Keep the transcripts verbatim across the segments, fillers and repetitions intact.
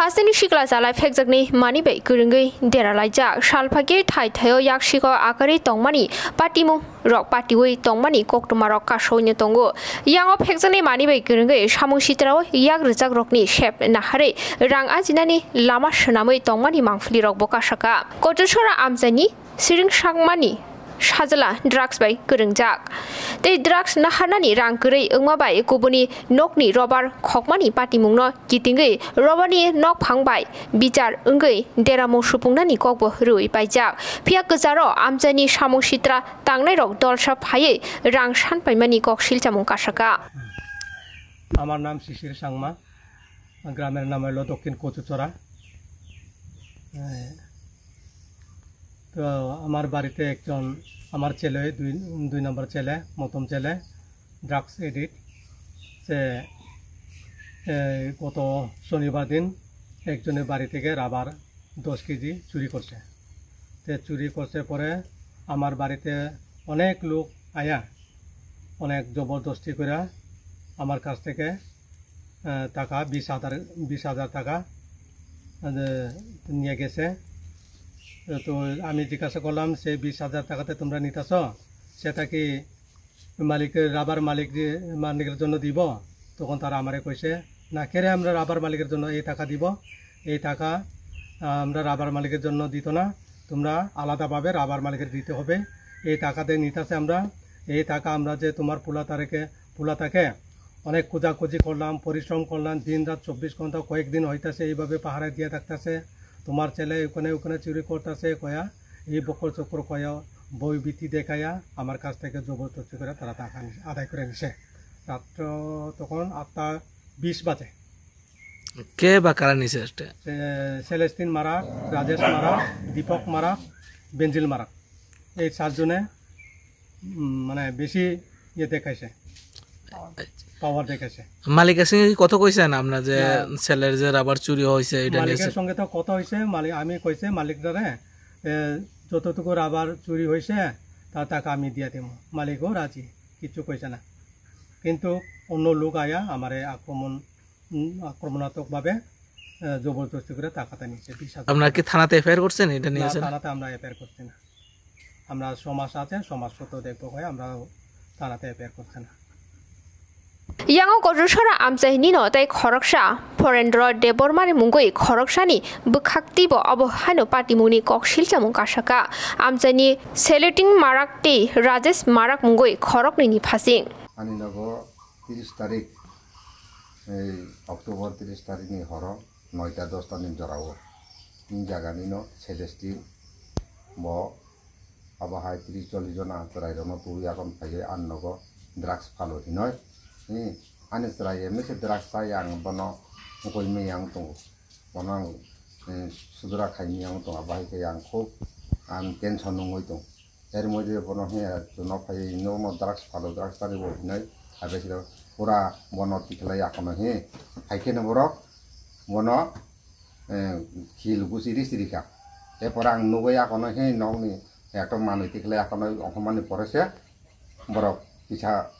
Aseni sikla chalai phekjakni mani bai kwrwngwi dera laijak. Salphakhe thai thaio yaksiko akarwi tongmani patimung rok patiwi tongmani koktwma rok kasawi no tongo. Yango phekjakni mani bai kwrwngwi samung sitrao yak rwjak rokni sep naharwi rang ajinani lama swnamwi tongmani mangpili rokbo kasaka. Kochusora amchaini siring sakmani sajla drugs bai kwrwngjak. Tei drugs naharnani rang kwrwi wngma bai kubuni nokni robar khokmani patimungno kitingwi robarni nokphang bai bichar wngwi deramo supungnani kokbo rwui paijak. Phiya kwcharo amchaini samung sitra tangnairok dolsa phaiwi rang san paimani kok silchamung kasaka. আমার নাম শিশির সাংমা, গ্রামের নাম হলো দক্ষিণ কচুচড়া। এ, তো আমার বাড়িতে একজন, আমার ছেলে, দুই, দুই নম্বর ছেলে, প্রথম ছেলে, ড্রাগস এডিক্ট। সে, এ, গত শনিবার দিন একজনের বাড়ি থেকে রাবার দশ কেজি চুরি করছে। তে চুরি করছে পরে আমার বাড়িতে অনেক লোক আয়া অনেক জবরদস্তি করে আমার কাছ থেকে, আহ, টাকা বিশ হাজার, বিশ হাজার টাকা, আহ, নিয়ে গেছে। তো আমি জিজ্ঞাসা করলাম, "সেই বিশ হাজার টাকাতে তোমরা নিতেছ, সেটা কি মালিকের, রাবার মালিক যে, মালিকের জন্য দিব?" তখন তারা আমারে কইছে, "না, কেরে আমরা রাবার মালিকের জন্য এই টাকা দিব? এই টাকা, আহ, আমরা রাবার মালিকের জন্য দিত না, তোমরা আলাদাভাবে রাবার মালিকের দিতে হবে। এই টাকা দিয়ে নিতেছে আমরা, এই টাকা আমরা যে তোমার পোলা তারেকে, পোলা তাকে অনেক খোঁজাখুঁজি করলাম, পরিশ্রম করলাম, দিন রাত চব্বিশ ঘন্টা কয়েকদিন হইতাছে এইভাবে পাহারা দিয়ে থাকতেছে, তোমার ছেলে ওখানে ওখানে চুরি করতেছে কয়া, এই বকর চক্র কয়া, ভয়ভীতি দেখাইয়া আমার কাছ থেকে জবরদস্তি করে তারা টাকা নি-, আদায় করে নিছে।" রাত্র তখন আটটা বিশ বাজে। কে বা কারা নিছে এটা? সে-, সেলেস্টিন মারা, রাজেশ মারা, দীপক মারা, বেঞ্জিল মারা, এই চারজনে, উম, মানে বেশি ইয়ে দেখাইছে, পাওয়ার দেখাইছে। মালিকের সঙ্গে কি কথা কইছেন আপনার যে হ্যাঁ। ছেলের যে রাবার চুরি হয়েছে এটা নিয়ে? মালিকের সঙ্গে তো কথা হয়েছে, মালিক, আমি কইছে মালিকরা রে, এ, যতটুকু রাবার চুরি হয়েছে তা টাকা আমি দিয়ে দেবো। মালিকও রাজি, কিছু কইছে না। কিন্তু অন্য লোক আয়া আমারে আক্রমণ, উম, আক্রমণাত্মকভাবে, এ, জবরদস্তি করে টাকাটা নিচ্ছে, বিশ হাজার আপনারা কি টাকা। থানাতে এফআইআর করছেন এটা নিয়ে? না, থানাতে আমরা এফআইআর করছি না। আমরা সমাজ আছে, সমাজ পত্র দেখবো কয়ে আমরা থানাতে এফআইআর করছি না। Yango Kochusora amchainino tei khoroksa Phorendro Debbarmani mungwi khoroksani bwkhak twibo abo haino patimungni kok silchamung kasaka. Amchaini Seleting Marak tei Rajesh Marak mungwi khoroknwini phasing. Ani nogo tiris tarik, ei October tiris tarikni horo noita dosta ni jorao. Ni jaganino Celestine bo abo hai tris chollis jona chwrairokno tubui yakon phaiwi ani nogo drugs phalo hinoi. Hi, ani chwrai emisa drugs chai ang bono wngkoi maya wng tongo. Bono ang, eh, sudra khai maya wng tongo, abo hai khe ang khub ang tension wngwi tongo. Er moddhe bono he, nok phai nokno drugs phalo, drugs chari bo hinoi, abe sida pura bono tikhlai akono he, hai kheno borok bono, eh, khil gusi risi rikha. Erpore ang nugwi akono he nokni ekto manwi tikhlai akono ongkhormani pore se borok kisa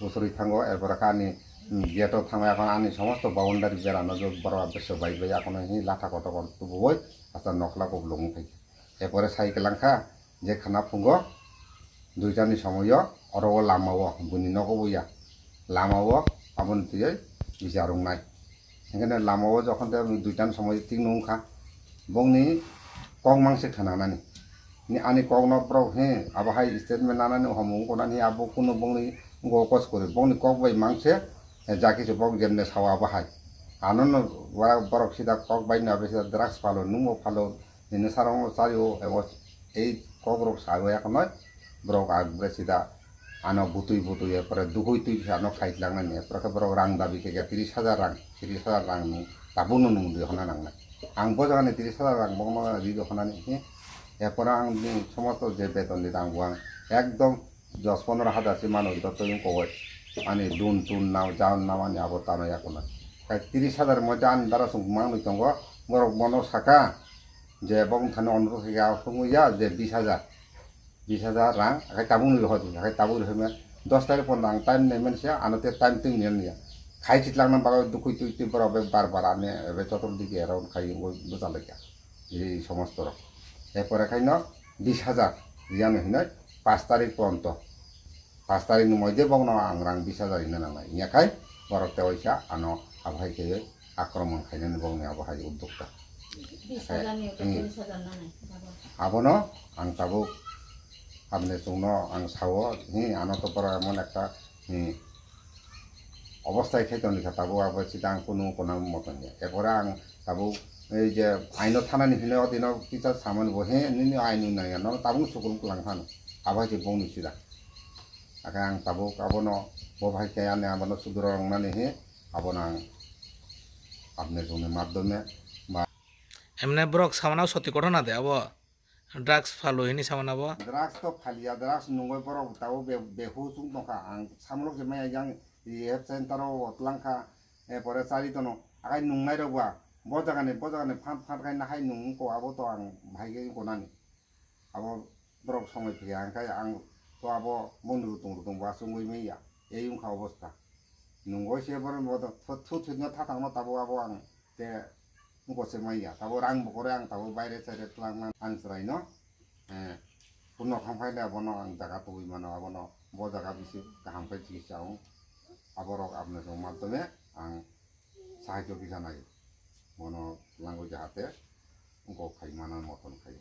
usuri thango, erpore khe ani, mm, gate o thangwi akono ani somosto boundary berano borok abe se bai bai akono he latha kotor kotor tubuwi hasta nokla kuplung wngkha. Erpore sai kwlangkha, je khna phungo duitani somoio oro o lama o buini nogo buya lama o aboni twiwi bichar wngnai. Hinkhe lama o jokhon tei duitani somoio tik nung kha, bongni kok mangse khna nani. Ni ani kokno borok he abo hai statement nanani ohamung wngkha nani abo kuno bongni go kos kwrwi bongni kok bai mangse, eh, jaki se bok jemne sao abo hai. Anono borok sida kok bai no abo sida drugs phalo nungbo phalo. Nini sarong chario ebo ei kokrok sawi akonoi borok ang bre sida ano butui butui erpore dugui tui ano khai langnani erpore khe borok rang dabi khe tris hajar rang, tris hajar rang nung tabukno nung di honna nangnai. Ang bo jagani tris hajar rang bokno ri di honnani hi erpore ang ni somosto je beton di rang bo ang ekdom dos pondro hajar se mano joto yung kowai ani dun tun nao jaon nao ani abo tano yakono. Kai tris hajar moddhe ani dara song manwi tongo borok bono saka je bong thani onro khe ya thungwi ya je bis hajar, bis hajar rang akai tabuk ni rohor di akai tabuk rohor me dos tarikh pon ang time nai man sia ano te time twi nai ya Khai chitlangna bagwi dukui tui tui borok be bar bar ani ebe chotor digi around khai wngwi bwchalaikha. Ei somosto rok. Erpore khaino bis hajar riyano hinoi pash tarik poronto. Pash tarik ni moide bokno ang rang bis hajar hino nangnai. Nya khai borok tewaisa ano abo hai khe akromon khainani bokni abo hai uddokta. Bis hajar ni uddokta, hmm, bis hajar nangnai. Abono ang tabuk abne chwngno ang sao, hi, ano to pora emon ekta, hi, obostai khai tongni kha tabuk abo chita ang kunu kona moton ya. Erpore ang tabuk ei je aino thanani hino dino kisa samani bo he nini aino nai ano tabuk sukurum kwlang phano. Abo hai je bongni sida. Aka ang tabuk abono bo bai khe ani abono suduro wngnani he abono ang apne jone madhyome ba Emne borok samana soti kothona de abo. Drugs phalo hini samana bo. Drugs to phaliya, drugs nungoi borok tabo be-, behu chung tongkha. Ang samlok je maya yang rehab center o otlangkha, e pore chari tono. Akai nungnai rok ba, bo jaga ni, bo jaga ni phan phan khai nahai nung ko abo to ang bhai ge ko nani. Abo borok somoi phiya ang khai ang to abo boni rutung rutung ba chungui maya. Ei wngkha obostha. Nungoi se borok bo to thu thu no thatang no tabo abo ang te Wngkose manya, tabo rang bo kore ang tabo baire saire twlang man ang chwraino, eh, puno kham khaile abono ang jaga tubui mano, abono bo jaga bisi kaham khe chikitsa wng, aborok aboni rok madhyome ang sahajyo kisa nai, bono twlangwi jahate wngkok khai mana moton khai.